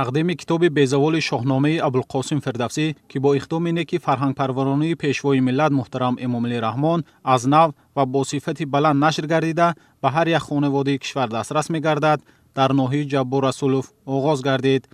Тақдими китоби безаволи Шоҳномаи Абулқосим Фирдавсӣ, ки бо иқдоми неки фарҳангпарваронии Пешвои миллат муҳтарам Эмомалӣ Раҳмон аз нав ва бо сифати баланд нашр гардида, ба ҳар як хонаводаи кишвар дастрас мегардад, дар ноҳияи Ҷаббор Расулов оғоз гардид.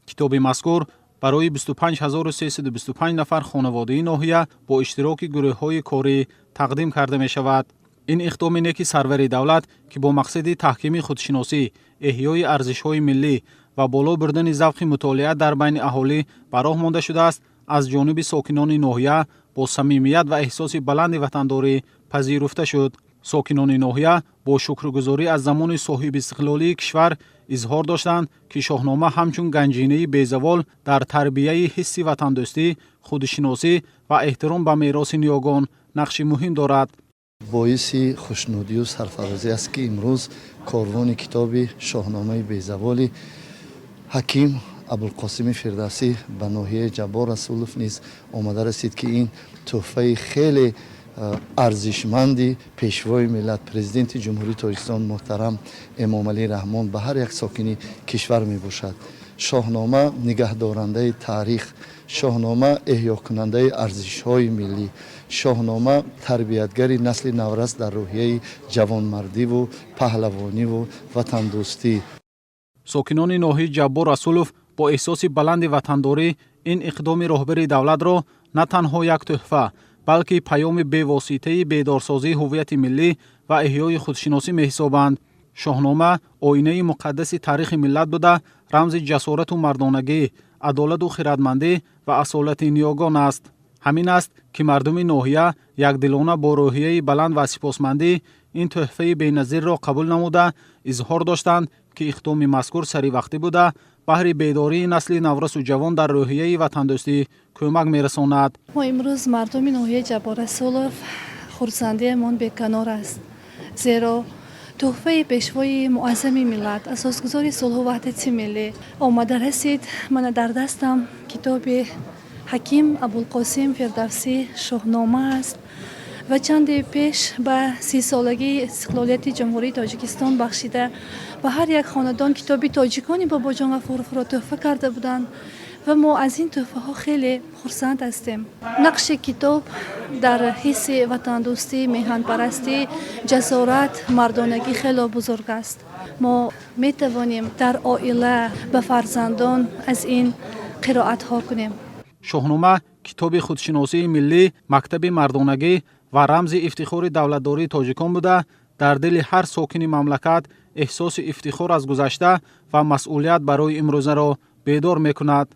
Китоби мазкур барои 25 325 нафар хонаводаи ноҳия бо иштироки гурӯҳҳои корӣ тақдим карда мешавад. Ин иқдоми неки сарвари давлат, ки бо мақсади таҳкими худшиносӣ, эҳёи арзишҳои миллӣ ва боло бурдани завқи мутолиа дар байни аҳолӣ ба роҳ монда шудааст, аз ҷониби сокинони ноҳия бо самимият ва эҳсоси баланди ватандорӣ пазируфта шуд. Сокинони ноҳия бо шукргузорӣ аз замони соҳибистиқлолии кишвар изҳор доштанд, ки Шоҳнома ҳамчун ганҷинаи безавол дар тарбияи ҳисси ватандӯстӣ, худшиносӣ ва эҳтиром ба мероси ниёгон нақши муҳим дорад. Боиси хушнудию сарфарозӣ аст, ки имрӯз корвони китоби Шоҳномаи безаволи ҳаким Абулқосими Фирдавсӣ ба ноҳияи Ҷаббор Расулов низ омада расид, ки ин тӯҳфаи хеле арзишманди Пешвои миллат, Президенти Ҷумҳурии Тоҷикистон муҳтарам Эмомалӣ Раҳмон ба ҳар як сокини кишвар мебошад. Шоҳнома нигаҳдорандаи таърих, Шоҳнома эҳёкунандаи арзишҳои миллӣ, Шоҳнома тарбиятгари насли наврас дар рӯҳияи ҷавонмардиву паҳлавониву ватандӯстӣ. Сокинони ноҳияи Ҷаббор Расулов бо эҳсоси баланди ватандорӣ ин иқдоми роҳбари давлатро на танҳо як тӯҳфа, балки паёми бевоситаи бедорсозии ҳуввияти миллӣ ва эҳёи худшиносӣ меҳисобанд. Шоҳнома оинаи муқаддаси таърихи миллат буда, рамзи ҷасорату мардонагӣ, адолату хиратмандӣ ва асолати ниёгон аст. Ҳамин аст, ки мардуми ноҳия якдилона бо рӯҳияи баланд ва сипосмандӣ ин тӯҳфаи беназирро қабул намуда, изҳор доштанд, ки иқдоми мазкур саривақтӣ буда, баҳри бедории насли наврасу ҷавон дар рӯҳияи ватандӯстӣ кӯмак мерасонад. Мо имрӯз, мардуми ноҳияи Ҷаббор Расулов, хурсандиамон беканор аст, зеро тӯҳфаи Пешвои муаззами миллат, асосгузори сулҳу ваҳдати миллӣ омада расид. Мана, дар дастам китоби ҳаким Абулқосим Фирдавсӣ «Шоҳнома» аст ва чанде пеш ба 30-солагии истиқлолияти Ҷумҳурии Тоҷикистон бахшида ба ҳар як хонадон китоби «Тоҷикони» Бобоҷон Ғафуровро тӯҳфа карда буданд ва мо аз ин тӯҳфаҳо хеле хурсанд ҳастем. Нақши китоб дар ҳисси ватандӯстӣ, меҳанпарастӣ, ҷасорат, мардонагӣ хело бузург аст. Мо метавонем дар оила ба фарзандон аз ин қироатҳо кунем. Шоҳнома китоби худшиносии миллӣ, мактаби мардонагӣ ва рамзи ифтихори давлатдории тоҷикон буда, дар дили ҳар сокини мамлакат эҳсоси ифтихор аз гузашта ва масъулият барои имрӯзаро бедор мекунад.